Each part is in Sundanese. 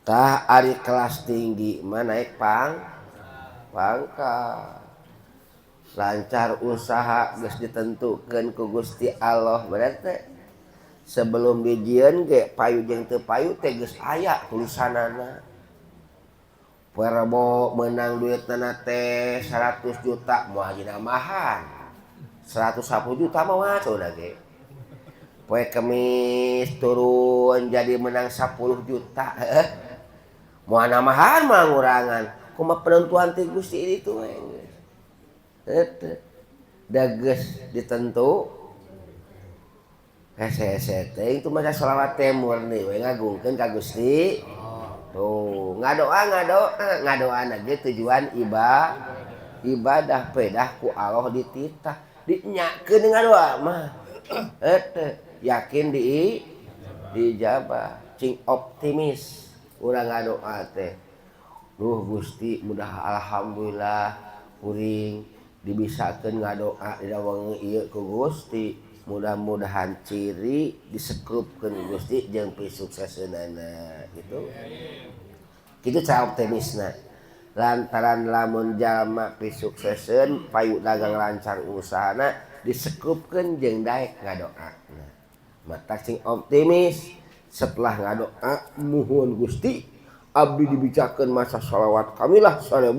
Tah ari kelas tinggi mah naik pangkat. Lancar usaha geus ditentukeun ku Gusti Allah bener teh. Sebelum dijieun ge payu jeung teu payu teh geus aya tulisanana. Poe Rebo meunang duitna teh 100 juta moal dinambahan. 110 juta mah mah udah ge. Poe Kemis turun jadi menang 10 juta heuh. Moal nambahan moal ngurangan. Kumaha penentuan ti Gusti itu we geus. Heuh. Da geus ditentu hese-hese teh itu mah sholawat teh murni we ngagungkeun ka Gusti. Tuh, ngadoa ngadoa ngadoana ge tujuan ibadah pedah ku Allah dititah dinyakeun ngadoa mah. Heuh, yakin diijabah, cing optimis urang ngadoa teh. Duh Gusti mudah alhamdulillah kuring dibisakeun ngadoa dina wengi ieu ku Gusti. Mudah-mudahan ciri disekrupkeun Gusti jeung pisukseseunana gitu. Kitu cara optimisna. Lantaran lamun jalma pisukseseun payu dagang lancar usahana disekrupkeun jeung daek ngadoana. Matak sing optimis setelah ngadoa muhun Gusti abdi dibicakeun masa sholawat kamilah 1000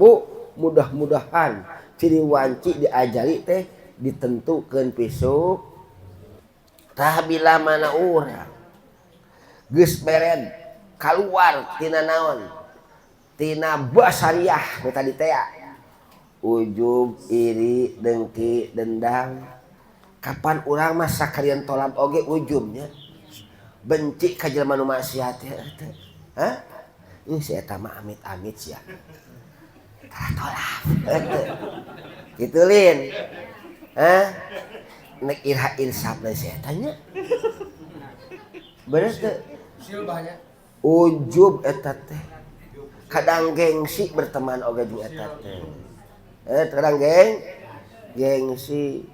mudah-mudahan ciri wanci diajari teh ditentukeun pisuk. Tah bila mana urang geus beren kaluar tina naon tina basariah nu tadi teh ujub iri dengki dendam kapan urang mah sakalian tolab oge ujubnya benci ka jelema nu maksiat teh hah ih si eta mah amit-amit sia tah tolab kitu lin hah nek ira insaf deui si eta nya bener teu ujub eta teh kadang gengsi berteman oge jeung eta teh kadang gengsi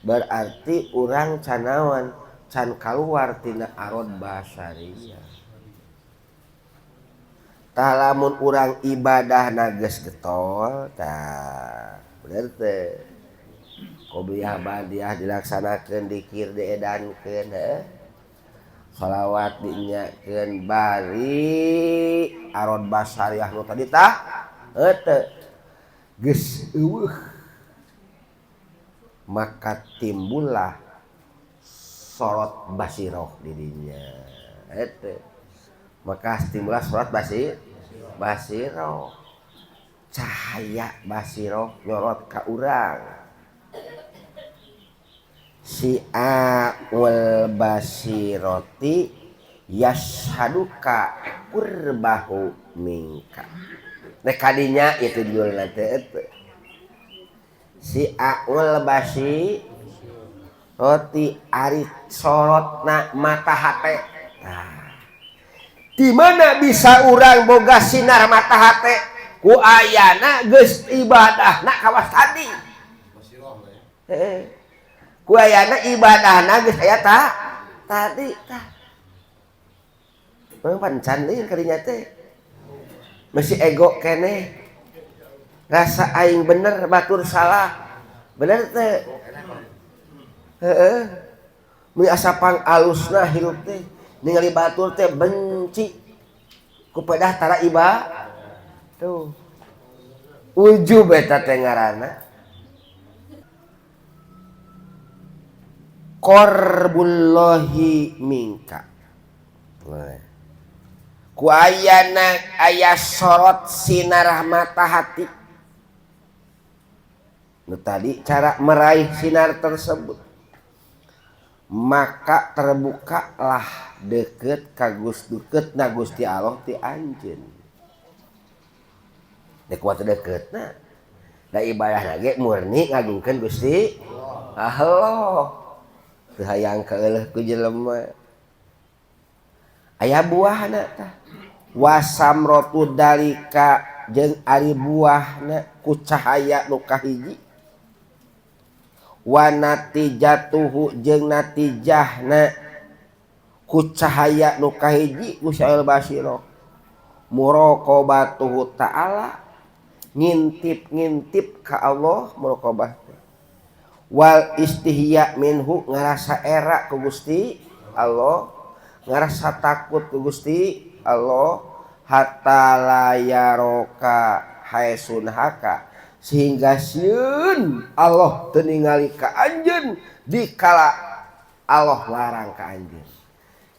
berarti urang canawan can kaluar tina arod basariah. Tah lamun urang ibadahna geus getol tah bener teu qobliyah ba'diyah dilaksanakeun dikir diedankeun heuh sholawat dinyakeun bari arod basariah nu tadi tah heuh teu geus eueuh maka timbullah sorot basiroh di dinya heuh maka timbullah sorot basiroh cahaya basiroh nyorot ka urang si aul basiroti yashaduka qurbahu minka nek kadinya itu judulna teh si aul basiroti ari sorotna mata hate. Nah, di mana bisa urang boga sinar mata hate ku ayana geus ibadahna kawas tadi. Heeh. Ku ayana ibadahna geus aya ta tadi tah. Urang pan can deui kadinya teh. Masih ego keneh. Rasa aing bener batur salah. Bener teh. Heeh. Mun asa pang alusna hirup teh ningali batur teh benci ku pedah tara iba. Tuh. Ujub eta teh ngaranna. Qorbullahi minka. Ku ayana aya sorot sinar mata hati. Nu tadi cara meraih sinar tersebut. Maka terbukalah deket ka deket na Gusti Allah ti anjeun. Dek kuat deketna. Da ibadah ge murni ngagungkeun Gusti Allah. Teu hayang kaeuleuh ku jelema. Aya buahna tah. Wasamrotu dalika jeung ari buahna ku cahaya nu kahiji. Wa natijatuhu jeung natijahna ku cahaya nu kahiji ku syail basiro. Muraqabatuhu ta'ala ngintip-ngintip ka Allah muraqabah teh. Wal istihya minhu ngarasa era ku Gusti Allah, ngarasa takut ku Gusti Allah hatta la yaraka haesun haka sehingga sieun Allah teu ningali ka anjeun dikala Allah larang ka anjeun.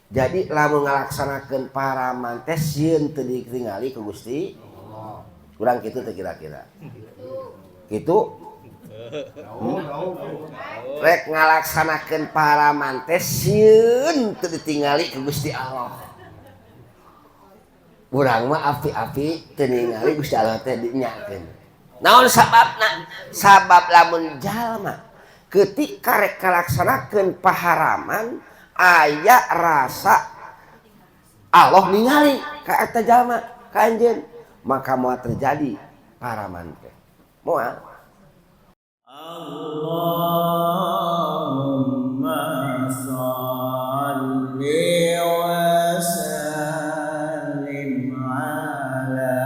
Jadi lamun ngalaksanakeun paraman teh sieun teu ditingali ku Gusti Allah. Kurang kitu teh kira-kira. Kitu rek ngalaksanakeun paraman teh sieun teu ditingali ku Gusti Allah. Urang mah api-api teu ningali Gusti Allah teh dinyakeun. Naon sababna? Sabab lamun jalma ketika rek ngalaksanakeun paharaman aya rasa Allah ningali ka eta jalma ka anjeun, maka moal terjadi paraman teh. Moal. Allahumma shalli wa sallim ala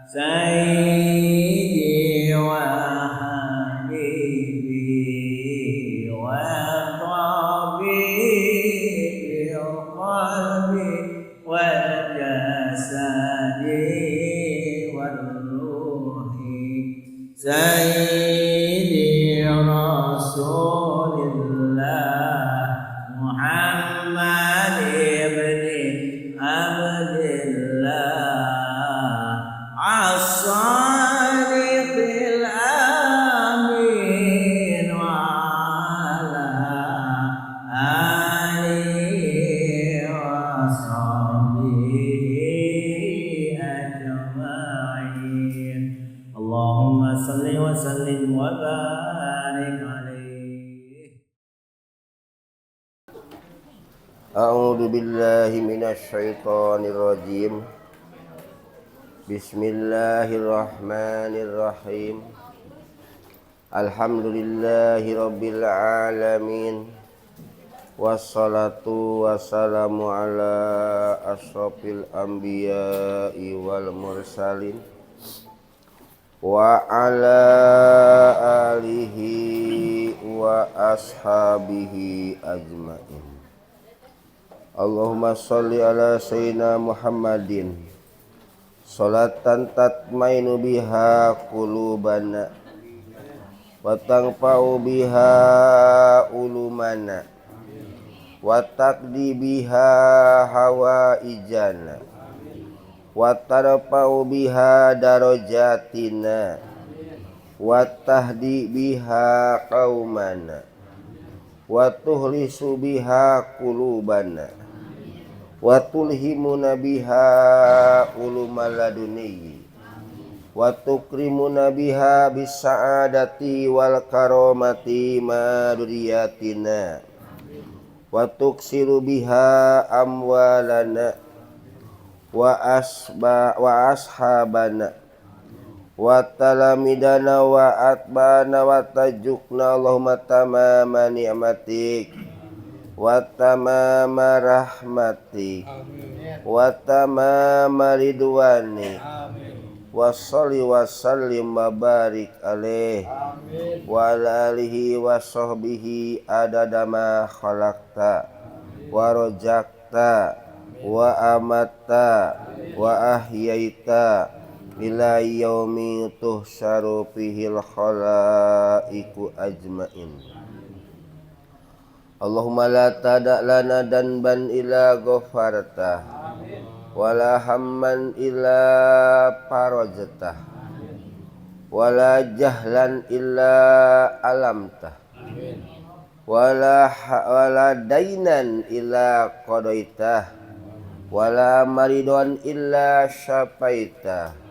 sayyidi wa habibi wa tabibi qalbi wal jasadi wal ruhi sayyidi Rasulillah Muhammad ibn Abdillah as-sadiqil amin wa ala alihi wa sahbihi ajma'in. Allahumma salli wa sallim wa barik alaihi. A'udzu billahi minasy syaithanir rajim. Bismillahirrahmanirrahim. Alhamdulillahi rabbil alamin. Wassalatu wassalamu ala asyrafil anbiya'i wal mursalin wa ala alihi wa ashabihi ajmain. Allahumma sholli ala sayyidina Muhammadin salatan tatmainu biha qulubana wa tanfa'u biha ulumana wa taqdi biha hawaijana wa tarfa'u biha darajatina wa tahdi biha qaumana wa tuhlisu biha qulubana wa tulhimuna biha ulumal ladunni wa tukrimuna biha bisa'adati wal karamati maduriyatina wa tuksiru biha amwalana wa asba wa ashabana wa talamidana wa atbana wa tajukna Allahumma tamama ni'matik wa tamama rahmatik wa tamama ridwanik wa sholli wa sallim wa barik alaih wa ala alihi wa sahbihi adada ma khalaqta wa rajakta wa amatta wa ahyaita ila yaumi tuhsyaru fihil khalaiqu ajmain. Allahumma la tada' lana danban illa ghafartah wala hamman illa farajtah wala jahlan illa alamtah wala dainan illa qadaitah wala maridon illa syafaitah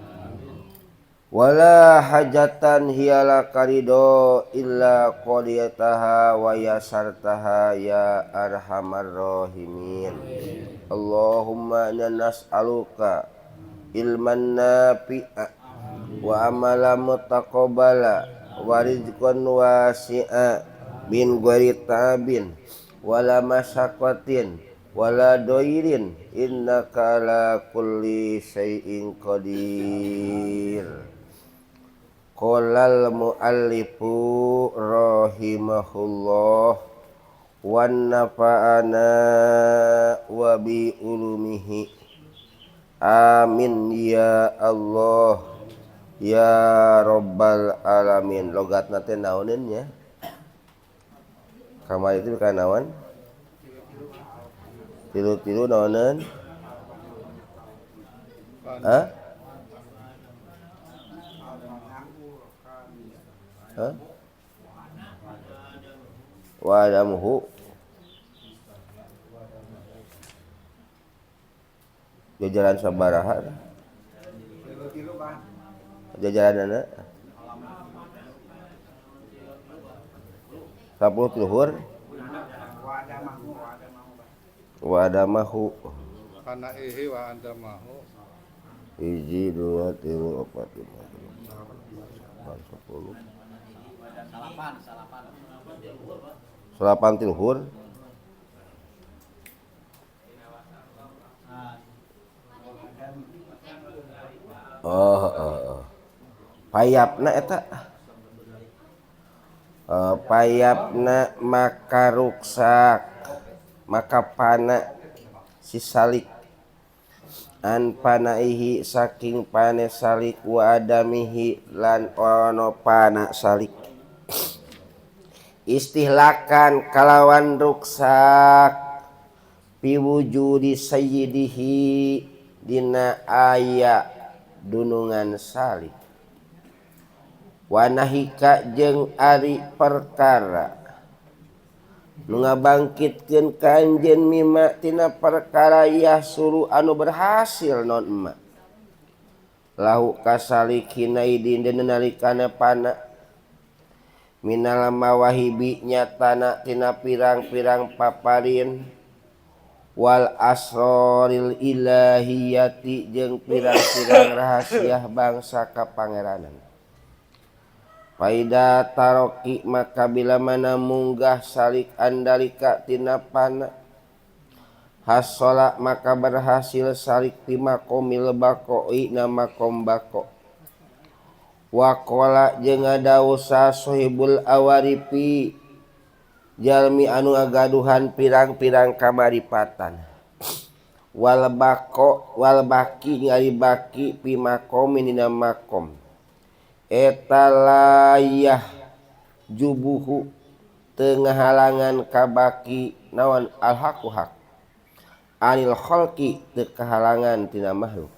wala hajatan hiyala karido illa qadiyataha wa yasartaha ya arhamar rahimin. Allahumma inna nas'aluka ilman nafi'a wa amalan mutaqabbala wa rizqan wasi'a min ghairi ta'abin wala masyaqqatin wala doirin innaka ala kulli syai'in qadir. Qolal muallifu rahimahullah wan nafa'ana wa bi ulumihi. Amin ya Allah ya rabbal alamin. Logatna teh naoneun nya? Kamari itu kana naon? Tilu-tilu naoneun? Hah? Hah? Wa adamuhu jajaran sabaraha? Jajaranana 10 tiluhur wa adamahu kana ihi wa adamahu 1 2 3 4 5 6 10 9 tiluhur. Oh. Payapna eta. Payapna maka ruksak maka pana si salik an panaihi saking pane salik wa adamihi lan ono pana salik istihlakan kalawan ruksak piwujudi sayyidihi dina aya dunungan salik wanahika jeung ari perkara nu ngabangkitkeun ka anjeun mima tina perkara yahsuru anu berhasil non emma lahu kasalik hinaidin dina nalikana pana minal mawahibi nyatana tina pirang-pirang paparin wal asroril ilahiyati jeung pirang-pirang rahasia bangsa kapangeranan. Faida taroki maka bila mana munggah salik andalika tina pana hasola maka berhasil salik ti makomil bakoi na makom bako waqala jeung ngadausa sohibul awarifi jalmi anu ngagaduhan pirang-pirang kamaripatan wal bako wal baki ngari baki pi makomin dina makom eta layah jubuhu teu ngahalangan ka baki naon alhaqu hak anil khalqi teu kahalangan tina makhluk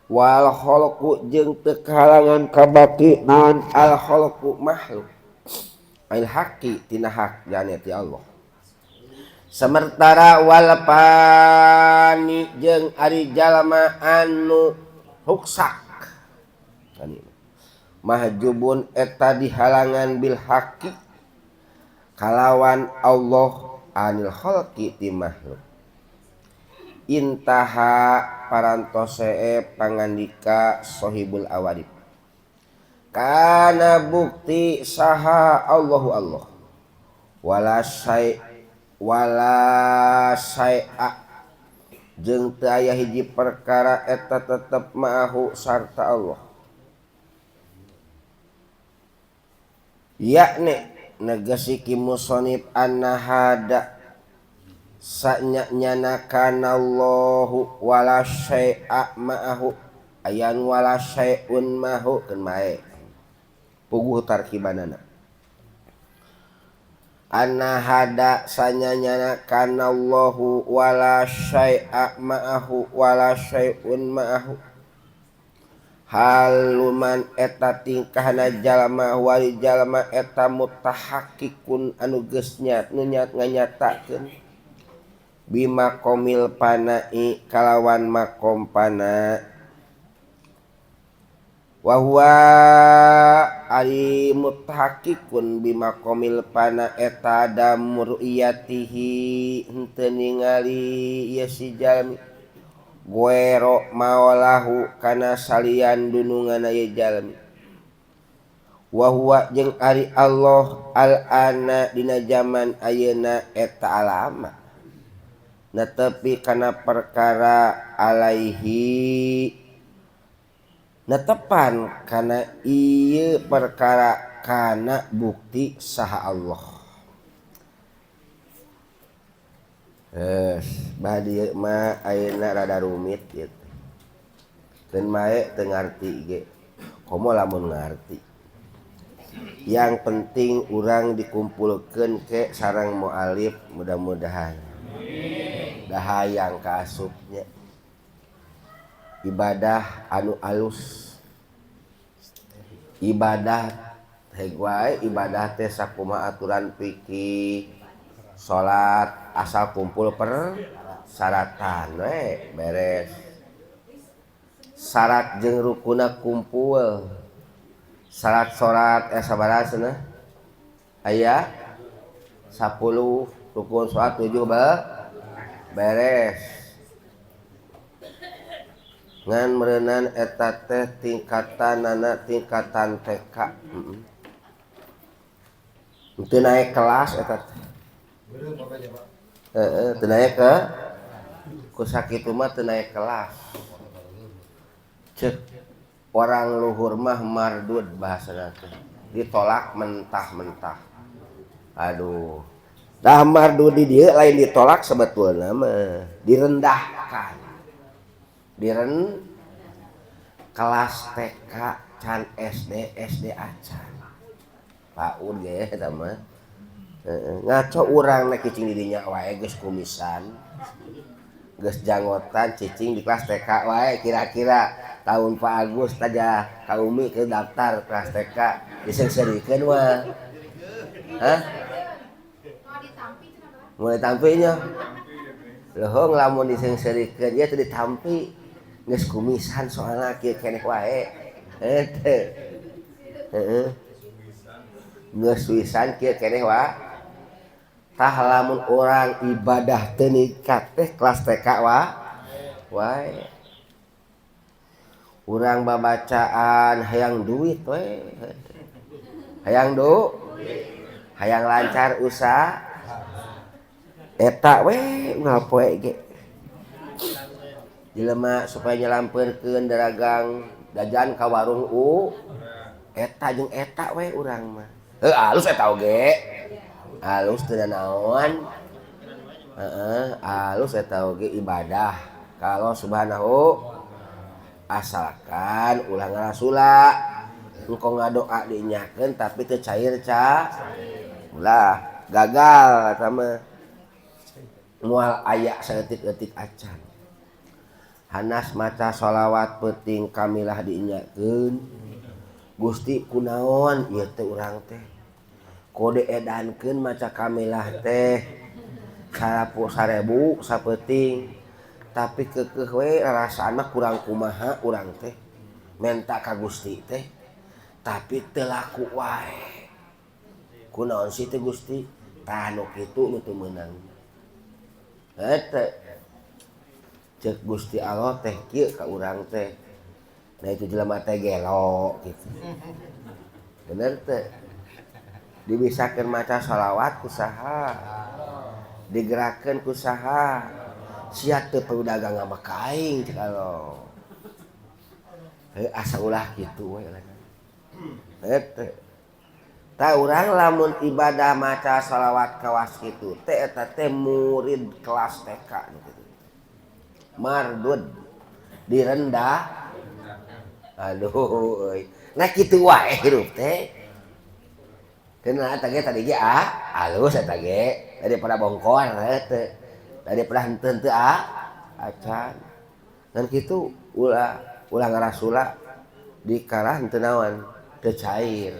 wal khalqu jeung teu kahalangan ka baki naon al khalqu makhluk al haqi tina hak jane ti Allah. Sementara wal pani jeung ari jalma anu ruksak mahjubun eta dihalangan bil haqi kalawan Allah anil khalqi ti makhluk. Intaha parantosee pangandika sohibul awarib kana bukti saha Allahu Allah wala syai wala syai'a jeung teu aya hiji perkara eta tetep ma'ahu sarta Allah yakni negasi ki musonib anna hada sanya-nyana kana Allahu wala syai'a ma'ahu ayan wala syai'un ma'ahu keun bae puguh tarkibanana anna hada sanyanyana kana Allahu wala syai'a ma'ahu wala syai'un ma'ahu haluman eta tingkahna jalma wali jalma eta mutahaqqiqun anu geus nu nganyatakeun bima qomil panai kalawan makom pana wa huwa ari mutahaqqiqun bima qomil pana eta damru'iyatihi henteu ningali ieu si jalmi guero maolahu kana salian dununganna ieu jalmi wa huwa jeung ari Allah al-ana dina zaman ayeuna eta alama Netepi kana perkara alaihi netepan kana ieu perkara kana bukti saha Allah. Geus bah dieu mah ayeuna rada rumit ieu teh. Keun mae teu ngarti ge. Komo lamun ngarti. Yang penting urang dikumpulkeun ke sareng mualif mudah-mudahan. Dahayang kaasupnya ibadah anu alus ibadah heg wae ibadah teh sakumaha aturan fikih salat asal kumpul persyaratan we beres syarat jeung rukuna kumpul syarat salat sabaraha cenah aya 10 rukun salat 7 beres ngan meureunan eta teh tingkatanana tingkatan TK teu naik kelas eta teh heeh teu naik ke ku sakitu mah teu naik kelas ceuk orang luhur mah mardud bahasana teh ditolak mentah-mentah aduh dah mardud di dieu lain ditolak sebetulna mah direndahkan kelas TK can SD SD acan PAUD ge eta mah ngaco urang na cicing di dinya wae geus kumisan geus janggotan cicing di kelas TK wae kira-kira tahun Pak Agus taja ka Umi ke daftar kelas TK diseungseurikeun mah hah mulai tampinya lohong lamun diseungseurikeun ieu teh ditampi geus kumisan soalna kieu keneh wae heuh heeh geus wisan kieu keneh wae tah lamun urang ibadah teu ningkat teh kelas TK wae urang babacaan hayang duit we hayang hayang lancar usaha eta we unggal poe ge jelema supaya nyalampeurkeun dagang jajan ka warung eta jeung eta we urang mah heuh alus eta oge alus teu naon heeh alus eta oge ibadah kalau subhanahu asalkan ulah ngarasula engko ngadoa dinyakeun tapi teu cair ca ulah gagal eta mah moal aya saeutik-eutik acan hanas maca sholawat peuting kamilah diinyakeun Gusti kunaon ieu teh urang teh kode edankeun maca kamilah teh 1000 sapeuting tapi keukeuh we rarasaan mah kurang kumaha urang teh menta ka Gusti teh tapi teu laku wae kunaon sih teh Gusti tah nu kitu nu teu meunang eta ceuk Gusti Allah teh kieu ka urang teh nah itu jelema teh gelo gitu bener teh dibisakeun maca sholawat ku saha digerakkeun ku saha sia teu perlu dagang sama ka aing cek Allah heuh asa ulah kitu we eta tah urang lamun ibadah maca sholawat kawas kitu teh eta teh murid kelas TK gitu mardud direndah aduh euy nah kitu wae hirup teh keuna eta ge tadi ge alus eta ge daripada bongkor teh daripada henteu-henteu acan ngan kitu ulah ulah ngarasula dikalah henteu naon teu cair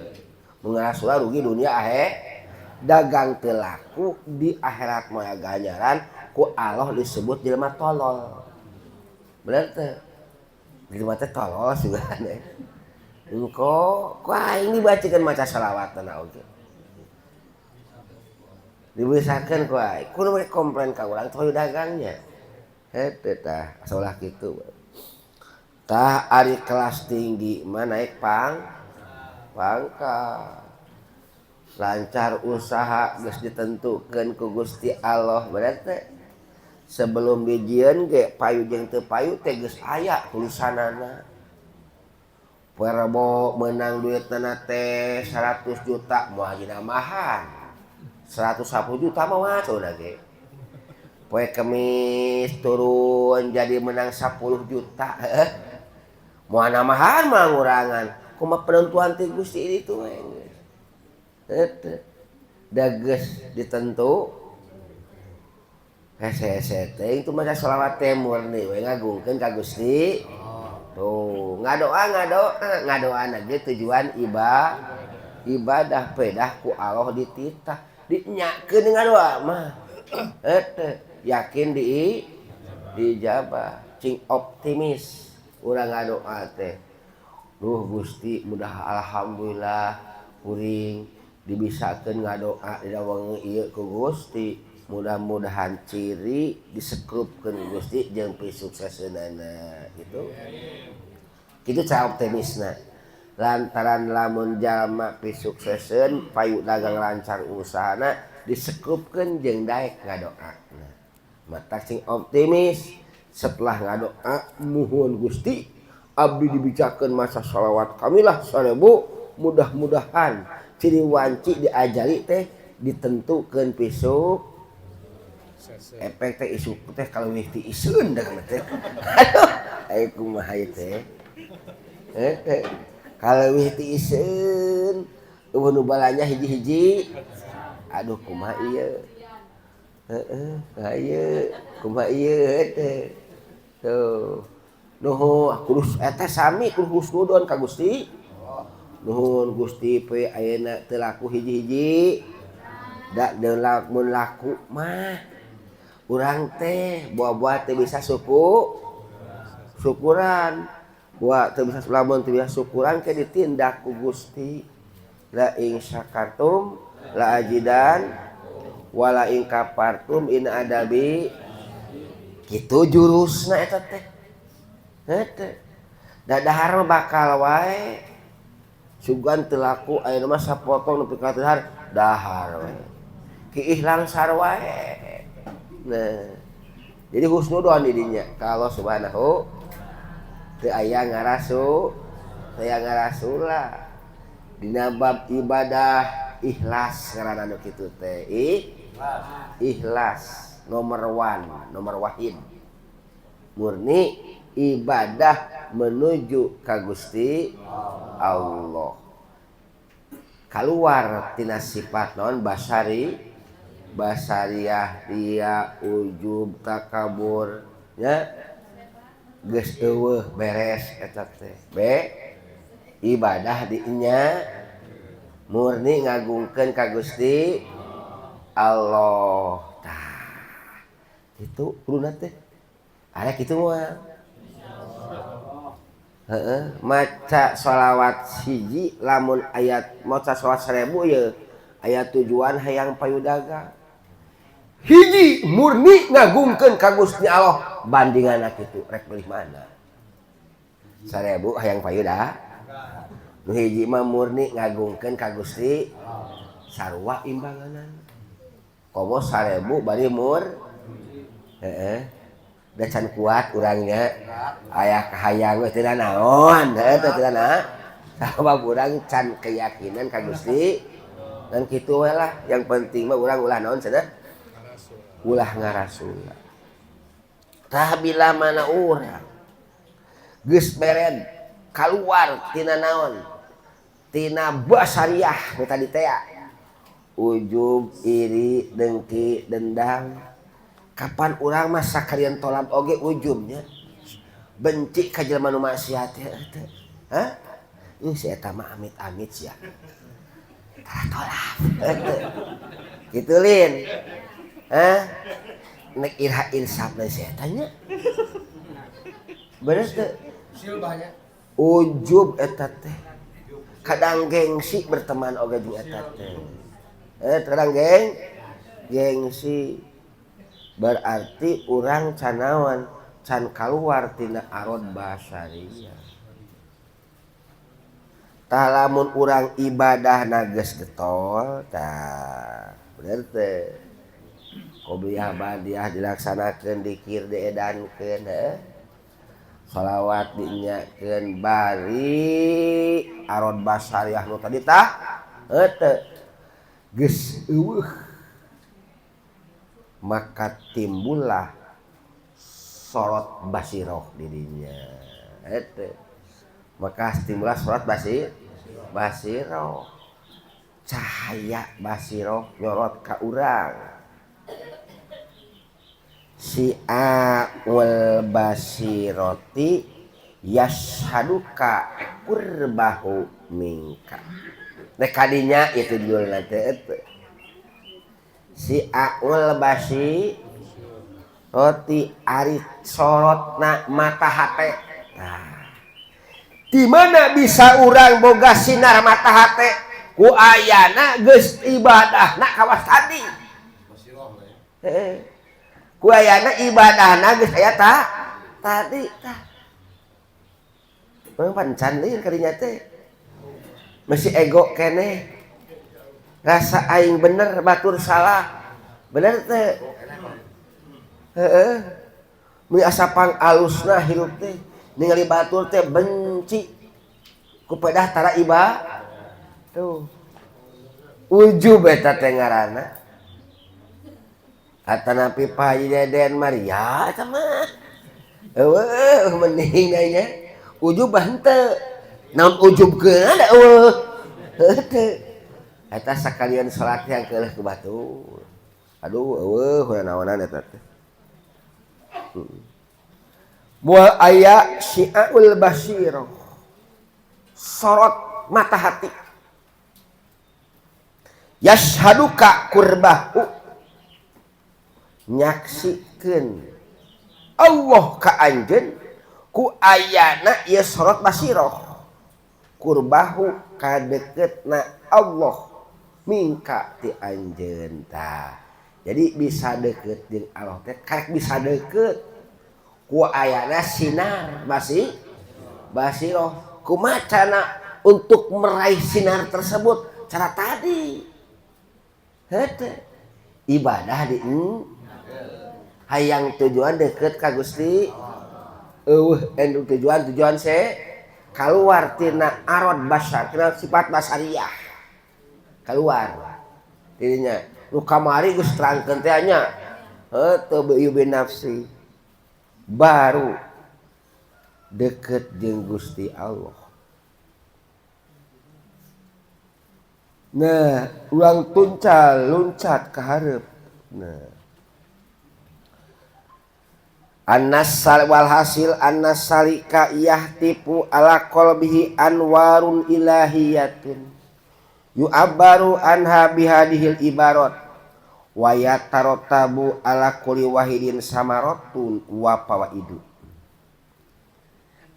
mun ngarasula rugi dunia dagang teu laku di akhirat mah ganjaran ku Allah disebut jelema tolol bener teu jelema teh tolol sugan engko ku aing dibacakeun maca shalawatna oge dibisakeun ku aing kudu we komplain ka urang teh dagangnya heuh tah asa ulah kitu tah ari kelas tinggi mah naik pangkat lancar usaha geus ditentukeun ku Gusti Allah bener teh Sebelum dijieun ge payu jeung teu payu teh geus aya tulisanana. Poe Rebo meunang duitna teh 100 juta moal dinambahan. 110 juta mah mah cenah ge. Poe Kemis turun jadi menang 10 juta heuh. Moal nambahan moal ngurangan. Kumaha penentuan ti Gusti itu we geus. Heuh. Da geus ditentu hese-hese teh itu mah sholawat teh murni we ngagungkeun ka Gusti. Tuh, ngadoa ngadoa ge tujuan ibadah pedah ku Allah dititah dinyakeun ngadoa mah. Heuh, yakin di dijabah, cing optimis urang ngadoa teh. Duh Gusti mudah alhamdulillah kuring dibisakeun ngadoa dina wengi ieu ku Gusti. Mudah-mudahan ciri disekrupkeun Gusti jeung pisukseseunana gitu. Kitu cara optimisna. Lantaran lamun jalma pisukseseun payu dagang lancar usahana disekrupkeun jeung daek ngadoana. Matak sing optimis setelah ngadoa muhun Gusti abdi dibicakeun masa shalawat kamilah 1000 mudah-mudahan ciri wanci diajari teh ditentukeun pisuk efek teh isuk teh kaleuwih ti iseun dagang teh. Aduh, aya kumaha ieu teh? Kaleuwih ti iseun eueuh nu balanja hiji-hiji. Aduh kumaha ieu? Heeh, kumaha ieu? Kumaha ieu teh? Tuh. Nuhun kudu eta sami kudu husnudon ka Gusti. Nuhun Gusti poe ayeuna teu laku hiji-hiji. Da mun laku mah urang teh buah-buah teu bisa syukuran. Buah teu bisa lamun teu bisa syukuran ke ditindak ku Gusti. La in syakartum la ajidan wala in kafartum in adabi. Kitu jurusna eta teh. Heuh. Da dahar mah bakal wae. Sugan teu laku ayeuna mah sapotong nepi ka dahar, dahar wae. Kiih langsar wae. Nah, jadi husnudon di dinya ka Allah Subhanahu teu aya ngarasu, teu aya ngarasula. Dina bab ibadah ikhlas ngaranna nu kitu teh. Ikhlas nomor 1, nomor wahid. Murni ibadah menuju ka Gusti Allah. Kaluar tina sifat naon basari basariah ria ujub takabur nya geus eueuh beres eta teh. Be ibadah di nya murni ngagungkeun ka Gusti Allah. Tah kitu kuduna teh. Aya kitu moal. Heeh, maca sholawat hiji lamun ayat maca sholawat 1000 ye aya tujuan hayang payu dagang. Hiji murni ngagungkeun ka Gusti Allah bandinganna kitu rek meulih mana? 1000 hayang payu da. Nu hiji mah murni ngagungkeun ka Gusti sarua imbanganan. Komo 1000 bari mur. Heeh. Da can kuat urangnya. Aya kahayang we teu naon, heuh teu naon. Sabab urang can keyakinan ka Gusti. Dan kitu we lah, yang penting mah urang ulah naon cenah? Ulah ngarasula. Tah bila mana urang geus beren kaluar tina naon? Tina basariah nu tadi teh. Ujub, iri, dengki, dendam. Kapan urang mah sakalian tolab oge ujubnya? Benci ka jelema nu maksiat teh teh. Hah? Ih si eta mah amit-amit sia. Tara tolab. Kitu lin. Hah? Nek ira insaf na si eta nya. Bener teu? Ujub eta teh. Kadang gengsi berteman oge jeung eta teh. Kadang gengsi. Berarti urang canawan can kaluar tina arod basariah. Tah lamun urang ibadah geus getol tah bener teh. Qobliyah badiah dilaksanakeun dikir diedankeun heuh. Shalawat dinyakeun bari arod basariah nu tadi tah heuh geus eueuh maka timbullah sorot basiroh dirinya eta maka timbullah sorot basiroh cahaya basiroh nyorot ka urang si a'ul basiroti yashaduka qurbahu minka nek kadinya itu judulna teh eta si a'ul basiroti ari sorotna mata hate. Nah, di mana bisa urang boga sinar mata hate ku ayana geus ibadahna kawas tadi. Heeh. Ku ayana ibadahna geus aya ta tadi tah. Urang pan can lieur kadinya teh. Masih ego keneh. Rasa aing bener batur salah. Bener teh. Heeh. Mun asa pang alusna hirup teh ningali batur teh benci. Ku pedah tara iba. Tuh. Ujub eta teh ngaranna. Atanapi Pak Haji Deden Maria eta mah. Eueuh mending nya. Ujub bah henteu. Naon ujubkeun da eueuh. Heuh teu. Eta sakalian salat yang keuleuh ku batur. Aduh eueuh naonan eta teh. Moal aya syi'aul basirah. Sorot mata hati. Yashhaduka qurbahu. Nyaksikeun Allah ka anjeun ku ayana ieu sorot basirah. Qurbahu kadeukeutna Allah mingka ti anjeun tah. Jadi bisa deukeut jeung Allah teh karek bisa deukeut ku ayana sinar basirah. Kumaha cara untuk meraih sinar tersebut? Cara tadi. Heuh ibadah di hayang tujuan deket ka Gusti eueuh anu tujuan se keluar tina arad basar tina sifat basariah keluar dirinya nu kamari geus terangkeun teh nya heuh teu bi nafsi baru deket jeung Gusti Allah. Nah urang tuncal loncat ka hareup. Nah Anasal walhasil anasalika yahtipu ala qalbihi anwarun ilahiyatun yu'abbaru anha bihadihil ibarat wa yatarotabu ala kulli wahidin samaratun wa fawaidu.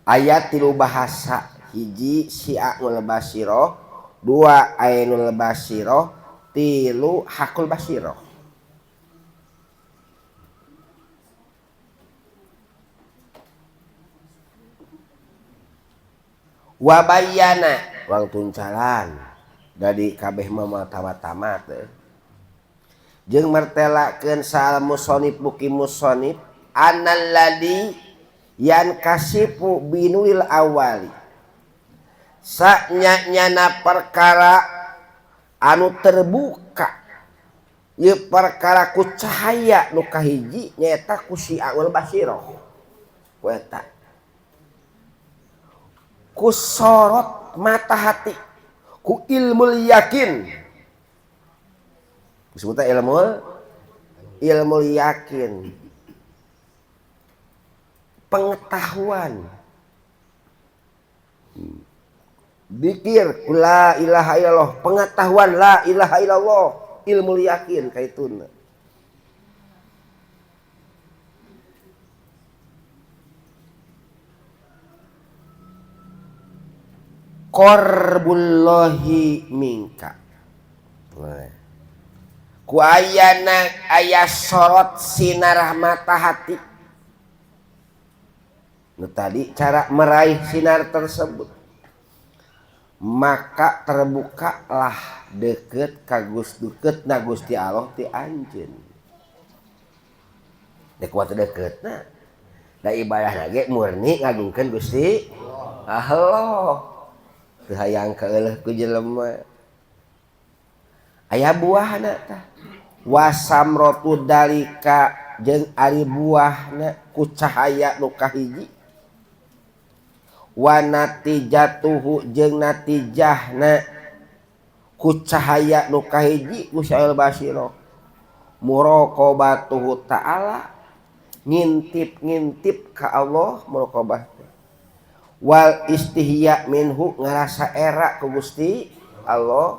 Ayat tilu bahasa hiji syi'ul basirah, dua ainul basirah, tilu hakul basirah. Wabayana wang tuncalan dari kabeh mama tamat-tamat jeung mertelakeun sal musonib buki musonib analladzi yan kasifu binuril awali sanya-nyana perkara anu terbuka ieu perkara ku cahaya nu kahiji nyaeta ku syi'ul basirah ku eta ku sorot mata hati ku ilmul yakin disebutnya ilmu yakin pengetahuan dikir la ilaha illallah pengetahuan la ilaha illallah ilmu yakin kaituna. Qorbullahi minka. Ku ayana aya sorot sinar mata hati. Nu tadi cara meraih sinar tersebut. Maka terbukalah deket ka Gusti deket na Gusti Allah ti anjeun. Dek kuat deketna. Da ibadah ge murni ngagungkeun Gusti Allah. Teu hayang kaeuleuh ku jelema. Aya buahna tah. Wasamrotu dalika jeung ari buahna ku cahaya nu kahiji. Wa natijatuhu jeung natijahna ku cahaya nu kahiji ku Syail Basiro. Muraqabatuhu ta'ala ngintip-ngintip ka Allah muraqabah teh. Wal istihya minhu ngarasa era ku Gusti Allah,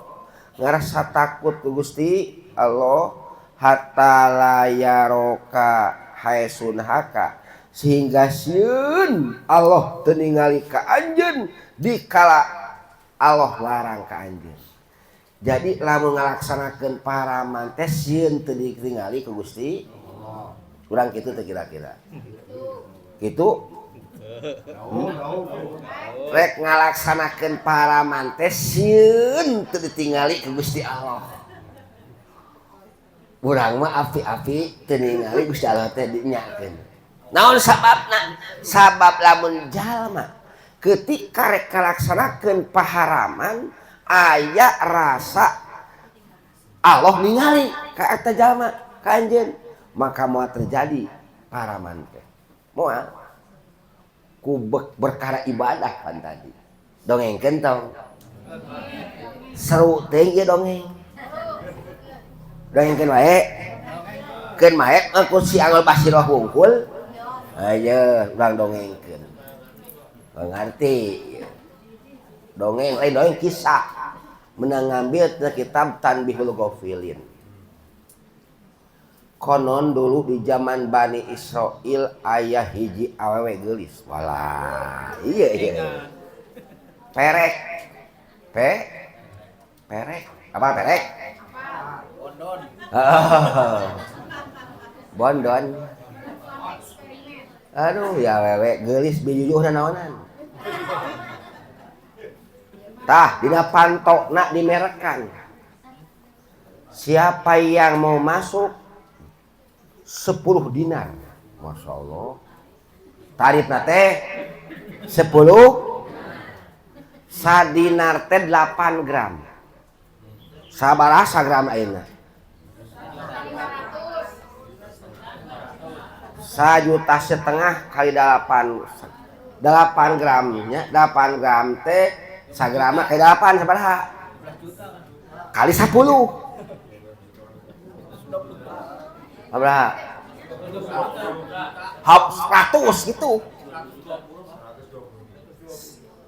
ngarasa takut ku Gusti Allah hatta la yaraka haesun haka sehingga sieun Allah teu ningali ka anjeun dikala Allah larang ka anjeun. Jadi lamun ngalaksanakeun paraman teh sieun teu ditingali ku Gusti Allah. Urang kitu teh kira-kira. Kitu? Rek ngalaksanakeun paraman teh sieun teu ditingali ku Gusti Allah. Urang mah api-api teu ningali Gusti Allah teh dinyakeun. Naon sababna? Sabab lamun jalma ketika rek ngalaksanakeun paharaman aya rasa Allah ningali ka eta jalma ka anjeun, maka moal terjadi paraman teh. Moal ku berkara ibadah kan tadi. Dongengkeun tong. Seru teuing ieu dongeng. Dongengkeun wae. Keun wae ku si Angul Basiroh wungkul. Ayo urang dongengkeun. Ngarti. Dongeng lain dongeng kisah. Menang ngambil tina kitab Tanbihul Ghafilin. Konon dulu di zaman Bani Israel ayah hiji awewe geulis. Walah, iya iya. Perek. Perek. Apa perek? Bondon. Oh. Bondon. Aduh, ya awewe geulis bijujuhna naonan. Tah, dina pantokna dimerekan. Siapa yang mau masuk 10 dinar. Masya Allah. Tarifna teh 10 sadinar teh 8 gram. Sabaraha sagram ayeuna? 1,5 juta kali 8 gramnya, 8 gram teh sagrama kali 8 sabaraha? Kali 10. Sabaraha? Hap 100 gitu.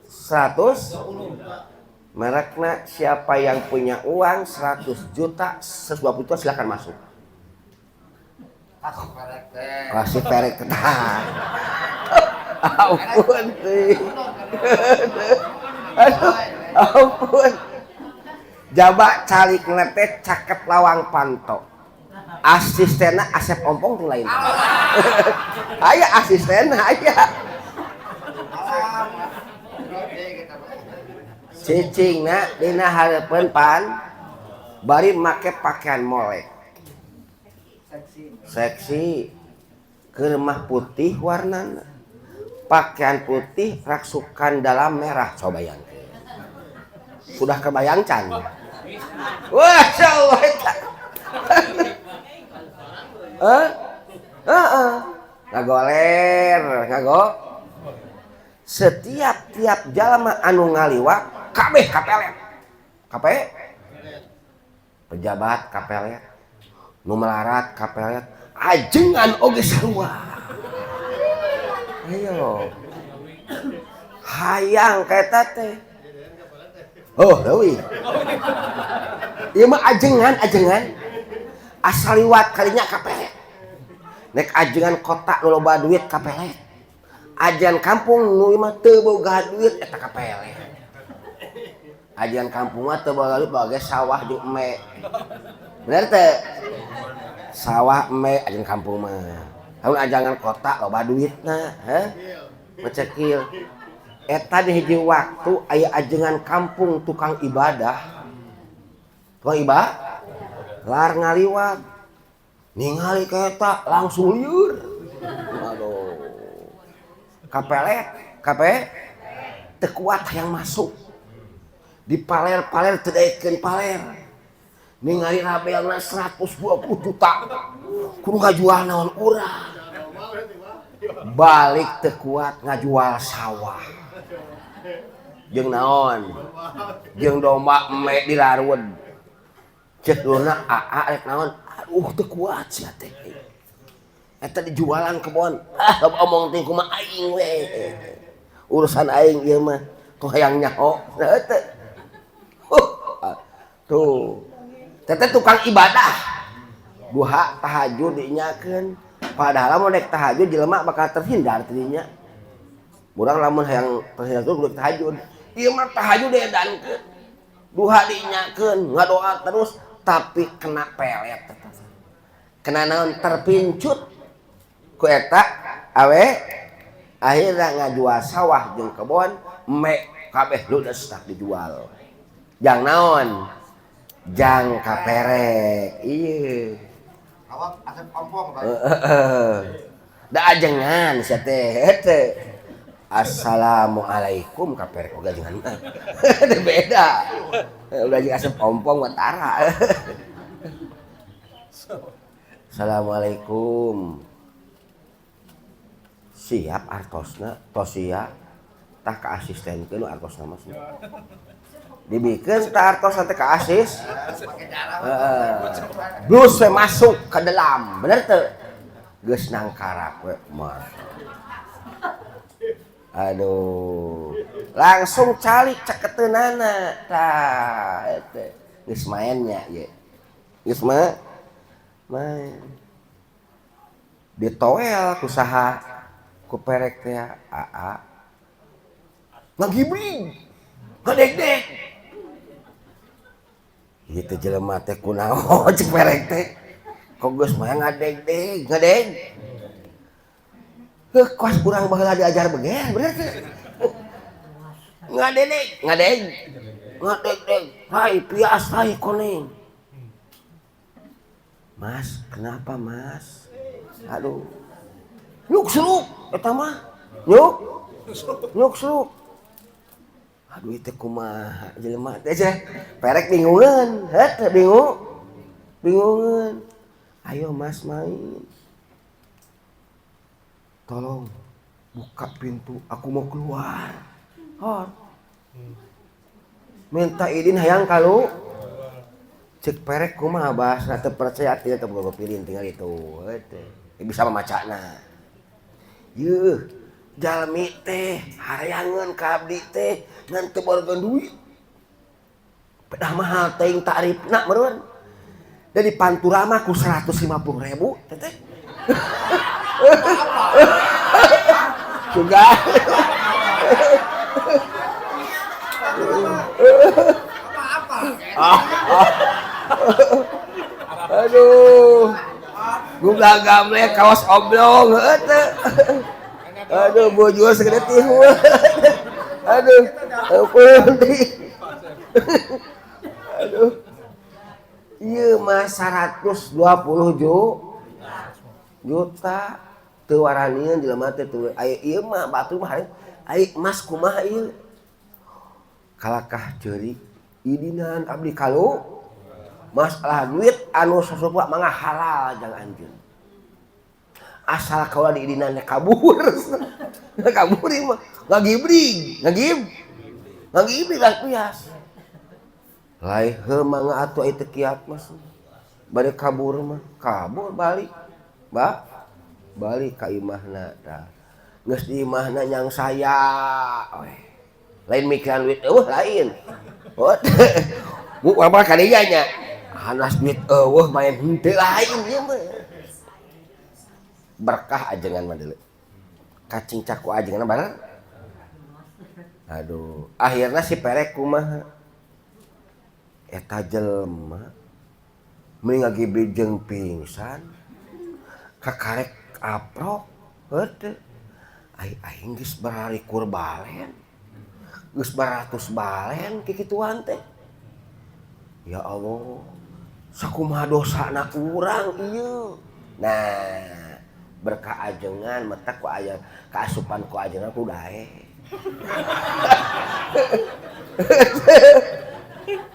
100 merekna siapa yang punya uang 100 juta, 120 juta silakan masuk. Kasih perek teh. Ampun teh. Aduh, ampun. Jaba calik teh caket lawang panto. Asistenna Asep Ompong tuh lain. Aya asisten, aya. Cicingna dina hareupeun pan bari make pakaian molek. Seksi. Kermah putih warnana. Pakaian putih raksukan dalam merah. Coba bayangkeun. Sudah kebayang can? Wah, insyaallah eta. Heeh. Ngagoler, ngago. Setiap tiap jalma anu ngaliwat kabeh kapelet. Kape? Pejabat kapelet. Nu melarat kapelet, ajengan oge sarua. Ayo. Hayang ka eta teh. Oh, leuwih. Ieu mah ajengan, ajengan. Asal liwat kalinya kapelet. Nek ajengan kota nu loba duit kapelet. Ajengan kampung nu mah teu boga duit eta kapelet. Ajengan kampung mah teu boga duit boga sawah jeung eme. Bener teu? Sawah eme ajengan kampung mah. Lamun ajengan kota loba duitna, heh? Mecekil. Eta di hiji waktu aya ajengan kampung tukang ibadah. Tukang ibadah? Lar ngaliwat. Ningali ka eta langsung lieur. Kapelet, kape teu kuat hayang masuk. Dipaler-paler teu daekeun paler. Ningali rabelna 120 juta. Kudu ngajual naon urang. Balik teu kuat ngajual sawah. Jeung naon? Jeung domba eme dilarud. Cek dulurna aa rek naon? Aduh teu kuat sia teh. Eta dijualan kebon. Ah omong teh kumaha aing we. Urusan aing ieu mah tong hayang nyaho. Teu. Tuh. Teteh tukang ibadah. Duha tahajud dinyakeun. Padahal lamun rek tahajud jelema bakal terhindar tadinya. Urang lamun hayang terhindar tuh kudu tahajud. Ieu mah tahajud edankeun. Duha dinyakeun, ngadoa terus tapi kena pelet. Kena naon terpincut. Ku eta awe akhirna ngajual sawah jeung kebon eme kabeh ludes tak dijual. Jang naon? Jang kaperek. Ieu. Awak asep ompong Pak. Heeh. Da ajengan sia teh teh. Assalamualaikum kaperek oge ajengan mah. Teu beda. Udah jeung asep ompong mah tara. Assalamualaikum. Siap artosna, tos sia. Tah ka asistenkeun artosna mah. Dibikeun tah artosna teh ka asis. Heeh. Blus we masuk ke dalam, bener teu? Geus nangkarak we mah. Aduh, langsung calik caketeunana. Tah eta geus mainnya ieu. Geus mah main. Ditoel ku saha? Ku perek teh aa. Ngagibrig. Ngadegdeg. Ieu teh jelema teh kunaon cek perek teh. Kok geus mah ngadegdeg, ngadeg. Heuh, kos urang baheula diajar beger, bener teh. Ngadegdeg, ngadeg. Ngadegdeg, rai pias rai koneng. Mas, kenapa Mas? Aduh. Nyuk seruk eta mah. Nyuk. Nyuk seruk. Aduh itu kumaha jelema teh ceh. Perek bingungeun, heuh bingung. Bingungeun. Ayo Mas main. Tolong buka pintu, aku mau keluar. Hor. Minta izin hayang kalu. Cek perek kumaha bahasa teu percaya teu teu boga pilin tinggal itu. Heuh bisa memacana. Yeuh, jalmi teh hayangeun ka abdi teh ngan teu boga duit. Pedah mahal teuing tarifna meureun. Dari Pantura mah ku 150.000 teteh. Juga. Apa-apa. Aduh. Gubla gamle kaos oblong heuh teh. Aduh bojul segede tihu. Aduh, ampun. Aduh. Ieu mah 120 juta teu waranieun jelema teh teu. Aya ieu mah batu mah ai emas kumaha ieu? Kalakah ceurik idinan abdi kalu masalah duit anu sosok mangga halal jang anjeun. Asal kaula diidinan kabur. Kabur ieu mah ngagibrig, ngagib. Ngagibrig lah pias. Lae heuh mangga atuh aya teu kiat mas. Bade kabur mah, kabur balik. Ba balik ka imahna tah. Geus di imahna nyang saya we. Lain mikiran duit eueuh lain. Oh, bu apa kadinya nya? Hanas duit eueuh main henteu lain ieu mah. Berkah ajengan mah deuleu. Kacing caku ajengan bareng. Aduh, akhirna si perek kumaha? Eta jelema mending ngagibrig jeung pingsan. Kakarek aprok heuh teu. Ai aing geus baralikur balen. Geus baratus balen kikituan teh. Ya Allah, sakumaha dosana urang ieu. Nah, Berkah ajengan mata ku aya kaasupan ku ajengan ku dae.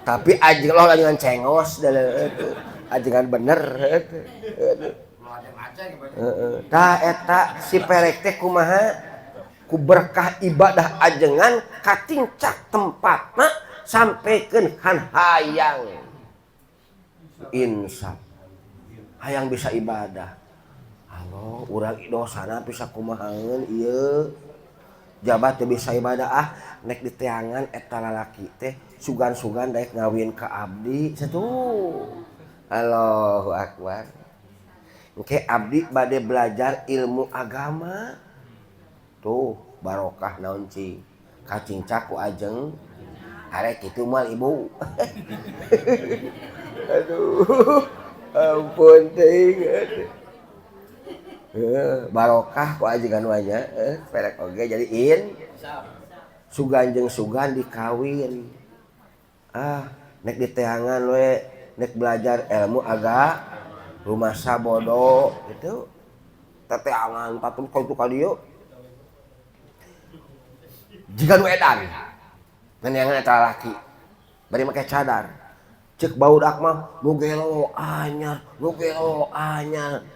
Tapi ajeng lo ajengan cengos ajengan bener. Tah eta si perek teh kumaha ku berkah ibadah ajengan katincak tempatna sampaikan kan hayang insaf hayang bisa ibadah. Halo urang dosana bisa kumahaeun ieu jabat teu bisa ibadah ah nek diteangan eta lalaki teh sugan-sugan daek ngawin ka abdi satu. Allahu akbar. Engke abdi bade belajar ilmu agama. Tuh barokah naon cing kacincak ku ajeng arek kitu moal ibu. Aduh ampun teuing. Barokah ku ajengan wanya perek oge jadi in sugan jeung sugan dikawin. Ah nek diteangan we nek belajar ilmu agama rumasa bodoh gitu teteangan patung kau itu kali yuk jika nu edan neangan eta lalaki bari make cadar cek baudak mah nu gelo anyar nu gelo anyar.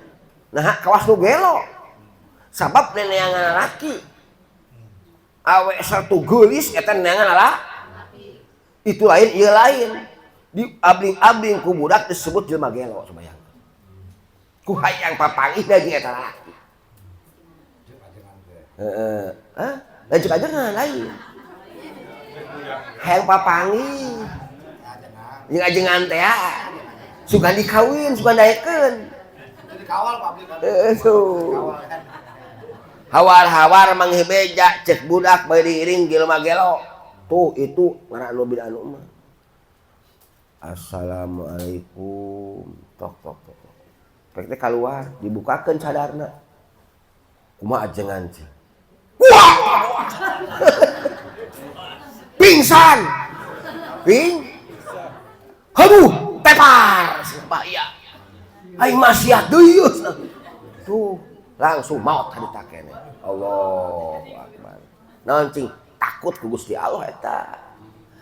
Nah kawas nu gelo sabab neangan lalaki awe satu geulis eta neangan lalaki itu lain ieu lain di abling-abling ku budak disebut jelema gelo coba ku hayang papanggih jeung eta lalaki. Heeh. Hah? Lanjut ajengan lain. Hayang papanggih. Jeung ajengan teh sugan dikawin, sugan daekeun. Dikawal Pak abdi kan. Heeh tuh. Hawar-hawar manggih beja cek budak bari diiring jelema gelo. Tuh itu ngaran anu bin anu mah. Assalamualaikum. Tok tok tok. Pek teh keluar, dibukakeun cadarna. Kumaha ajengan cing? Wah! Pingsan. Ping. Aduh, tepar bahaya. Aing maksiat deui. Tuh, langsung maot harita keneh. Allahu akbar. Naon cing? Takut ku Gusti Allah eta.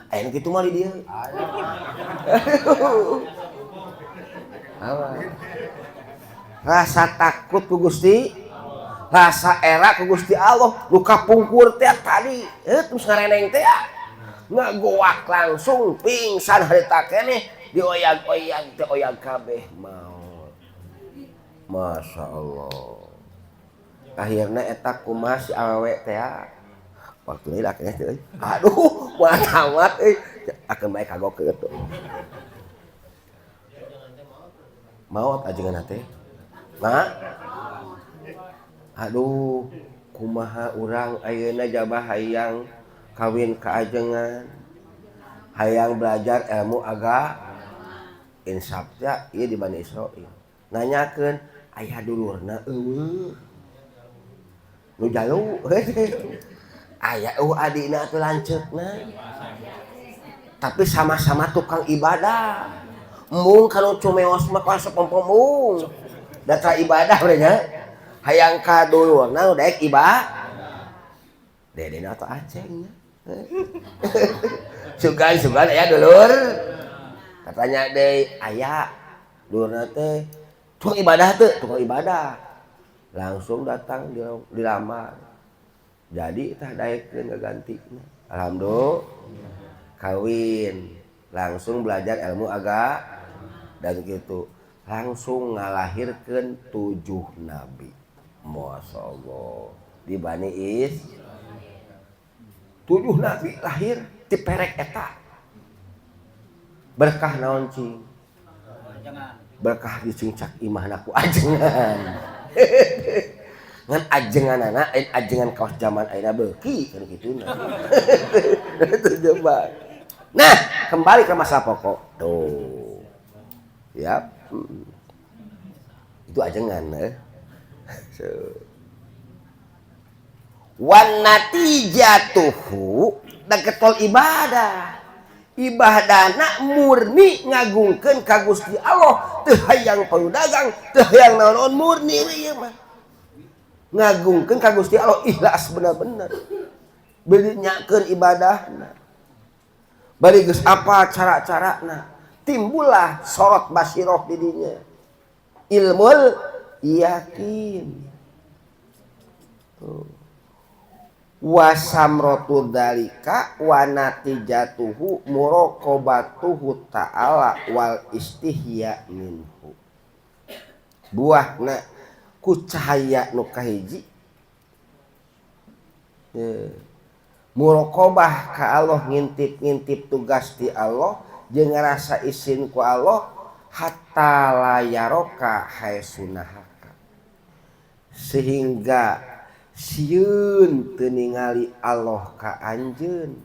Aya nu kitu mah di dieu. Rasa takut ku Gusti, rasa era ku Gusti Allah, nu kapungkur teh tadi, terus ngareneng teh ngagoak langsung pingsan harita keneh dioyag-oyag teh oyag kabeh maot. Masya Allah. Akhirna eta kumaha si awewe teh waktu ini lakinya teh aduh moal tamat euy akeun bae kagok kieu maot ajengan teh. Ma, aduh, kumaha urang ayeuna jabah hayang kawin ka ajengan, hayang belajar ilmu agama, insaf teh ieu di Bani Israil. Nanyakeun aya dulurna eueuh, nu jalu, aya eueuh adina atuh lanceukna, tapi sama-sama tukang ibadah. Embung kalau cumeos mah kawas pompom. Data ibadah nya hayang ka dulurna daek ibadah dedena atau aceng sugan-sugan aya dulur katanya deui aya dulurna teh tukang ibadah teu tukang ibadah langsung datang dilamar jadi tah daekeun ngagantina alhamdulillah kawin langsung belajar ilmu agama dan gitu langsung ngalahirkeun 7 nabi. Masya Allah. Di Bani Israil 7 nabi lahir ti perek eta. Berkah naon cing? Berkah dicincak imahna ku ajengan. Ngan ajenganana lain ajengan kaos zaman ayeuna beuki kan kituna. Itu coba. Nah, kembali ke masalah pokok. Tuh. Ya. Itu ajengan eh. So. Wan natijatuhu dan ketol ibadah. Ibadahna murni ngagungkeun ka Gusti Allah, teu hayang payu dagang, teu hayang naon murni we ieu mah. Ngagungkeun ka Gusti Allah ikhlas bener-bener. Beri nyakeun ibadahna. Bari geus apa cara-carana, timbullah sorot basiroh di dinya. Ilmul yakin. Tuh. Wasamrotu dalika wa natijatuhu muraqabatuhu ta'ala wal istihya minhu. Buahna ku cahaya nu kahiji muraqabah ka Allah, ngintip-ngintip tugas di Allah jeung ngarasa isin ku Allah, hatta la yaraka haitsunahaka, sehingga sieun teu ningali Allah ka anjeun,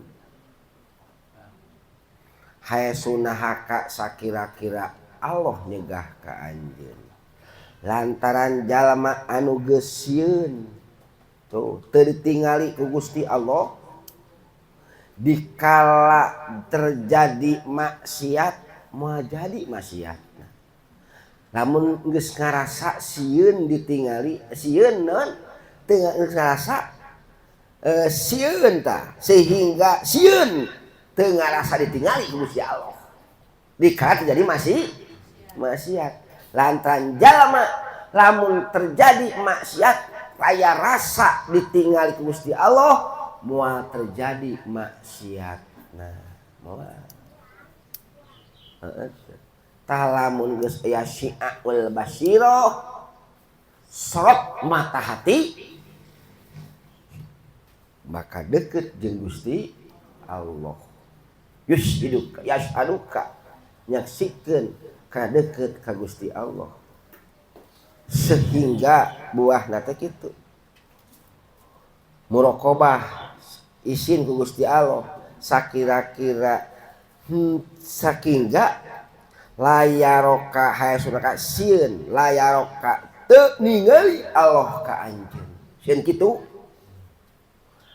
haitsunahaka sakira-kira Allah nyegah ka anjeun, lantaran jalma anu geus sieun tuh teu ditingali ku Gusti Allah, dikala terjadi maksiat moal jadi maksiat. Lamun geus ngarasa sieun ditingali, sieun naon teu geus ngarasa sieun tah, sehingga sieun teu ngarasa ditingali ku Gusti Allah dikala terjadi masih maksiat, lantaran jalma lamun terjadi maksiat raya rasa ditingali ku Gusti Allah moal terjadi maksiat. Nah, moal heeh tah. Lamun geus aya syi'aul basiroh, sorot mata hati, maka deket jeung Gusti Allah. Yushiduka yashaduka, nyaksikeun ka deket ka Gusti Allah, sehingga buahna teh kitu, muraqabah isin ku Gusti Allah sakira-kira sehingga la yaraka haitsunahaka, sieun la yaraka teu ningali Allah ka anjeun, sieun kitu,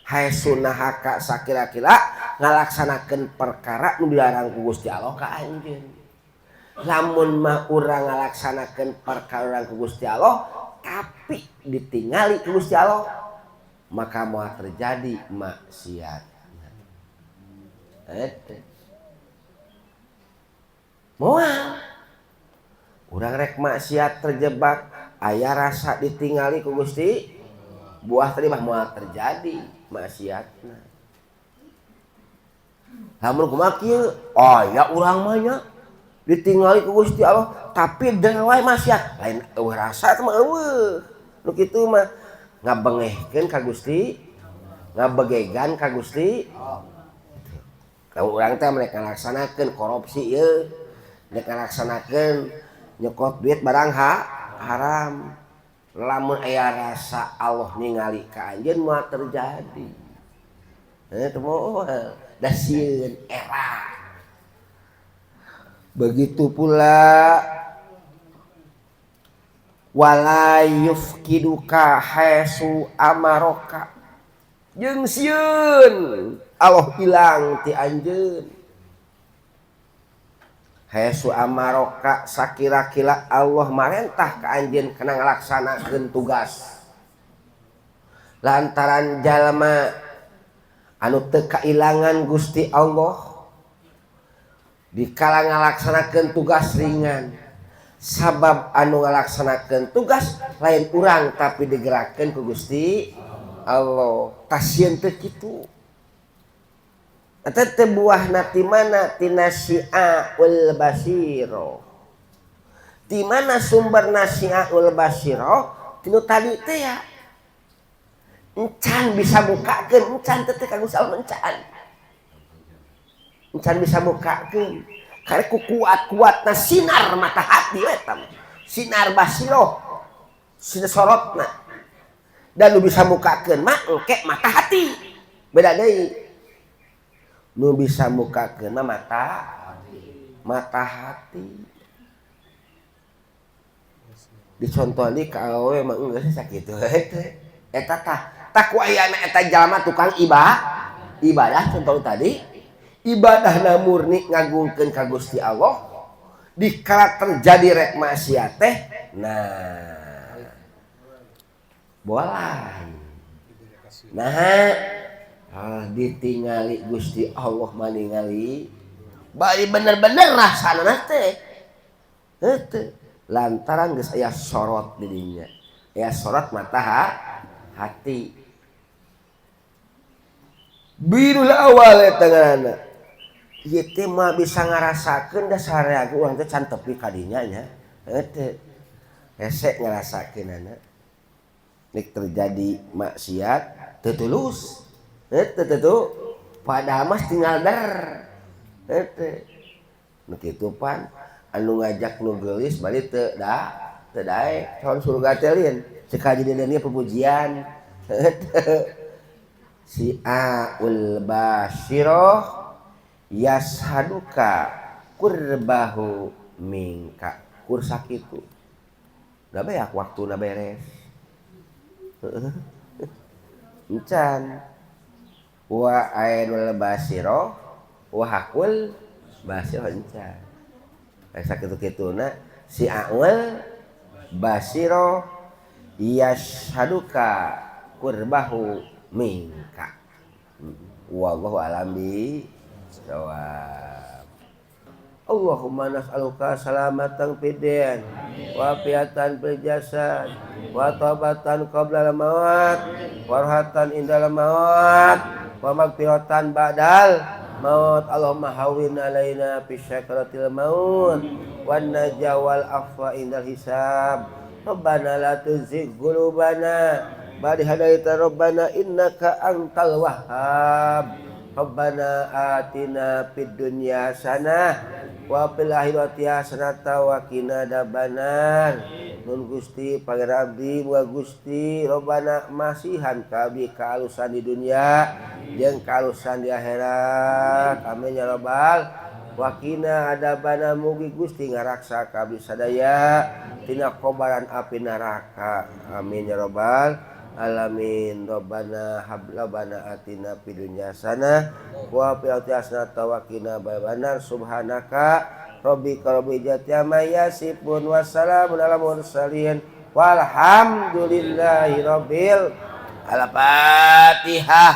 haitsunahaka sakira-kira ngalaksanakeun perkara nu dilarang ku Gusti Allah ka anjeun. Lamun mah urang ngalaksanakeun perkara urang ku Gusti Allah tapi ditingali ku Gusti Allah, maka moal terjadi maksiat. Eta moal urang rek maksiat terjebak aya rasa ditingali ku Gusti, buah tadi mah moal terjadi maksiatna. Lamun kumaha kieu, aya urang mah nya ditingali ku Gusti Allah tapi deung wae maksiat, lain eueuh rasa teh mah, eueuh nu kitu mah ngabengehkeun ka Gusti, ngabegegan ka Gusti. Lamun urang teh mereka ngalaksanakeun korupsi ieu, mereka ngalaksanakeun nyokot duit barang haram, lamun aya rasa Allah ningali ka anjeun moal terjadi. Teu moal da sieun era. Begitu pula wala yufkiduka haitsu amaroka, jeung sieun Allah hilang ti anjeun, haitsu amaroka sakira-kira Allah marentah ka anjeun kana ngalaksanakeun tugas, lantaran jalma anu teu kailangan Gusti Allah dikala ngalaksanakeun tugas ringan, sabab anu ngalaksanakeun tugas lain urang tapi digerakkeun ku Gusti Allah. Tah, sieun teu kitu eta teh buahna ti mana? Tina syi'aul basiro. Ti mana sumberna syi'aul basiro? Tinu tadi teh ya, encan bisa mukakeun, encan teh ka Gusti Allah, encan encan bisa mukakeun karena ku kuat-kuatna sinar mata hati eta, sinar basiroh, sinar sorotna, dan nu bisa mukakeun mah engke mata hati, beda deui. Nu bisa mukakeun mah mata mata hati. Dicontohan di ka awewe mah geus sakitu teh eta. Tah tah, ku ayana eta jalma tukang ibadah, contoh tadi, ibadahna murni ngagungkeun ka Gusti Allah, dikala terjadi rek maksiat teh, nah. Bolai. Nah, ditingali Gusti Allah maningali bari bener-bener rasana teh. Heuh, lantaran geus aya sorot di dinya. Aya sorot mata hati. Birul awal eta ngaranna. Ieu teh mah bisa ngarasakeun da sareageun urang teh can tepi ka dinya nya. Heuh teh. Hese ngarasakeunana. Nek terjadi maksiat teu tulus. Heuh teu padahal mah tinggal der. Heuh teh. Nu kitu pan anu ngajak nu geulis bari teu da teu daek calon surga teh lin. Ceuk haji deudeun pupujian. Heuh teh. Si aul basiroh yashaduka qurbahu minka kur sakitu. Da beak waktuna beres. Encan wa ainul basiroh wa hakul basiroh encan. Sakitu-kituna si aul basiroh yashaduka qurbahu minka. Wallahu a'lam bishawab. Allahumma nas'aluka salamatan fid din wa afiatan fil jasad wa taubatan qabla al-maut wa rahatan indal maut wa magfiratan ba'dal maut. Allahumma hawwin alaina fi syakaratil maut wan najwa wal afwa indal hisab. Rabbana la tuzigh qulubana ba'da hadaita rabbana innaka antal wahhab. Rabbana atina fid dunya hasanah wa fil akhirati hasanah wa qina adzabannar. Nun Gusti pangeran abdi wa Gusti Rabbana masihan ka abdi kaalusan di dunya jeung kaalusan di akhirat. Amin ya rabbal. Wa qina adzabannar mugi Gusti ngaraksa ka abdi sadaya tina kobaran api neraka. Amin ya rabbal alamin. Rabbana hab lana atina fid dunya hasanah wa fil akhirati hasanah wa qina adzabannar. Subhanaka rabbika rabbil izzati amma yasifun wa salamun alal mursalin walhamdulillahi rabbil al-Fatihah.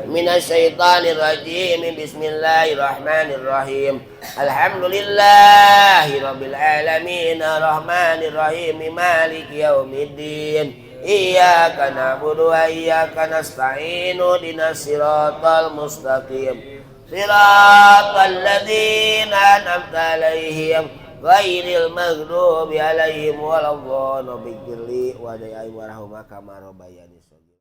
Minasyaitonir rajim. Bismillahirrahmanirrahim. Alhamdulillahi rabbil alamin arrahmanir rahim maliki yaumiddin. Iyyaka na'budu wa iyyaka nasta'in ihdinas siratal mustaqim siratal ladzina an'amta 'alaihim ghairil maghdubi 'alaihim waladdallin. Rabbighfirli wa li warhamhuma kama rabbayani shaghira.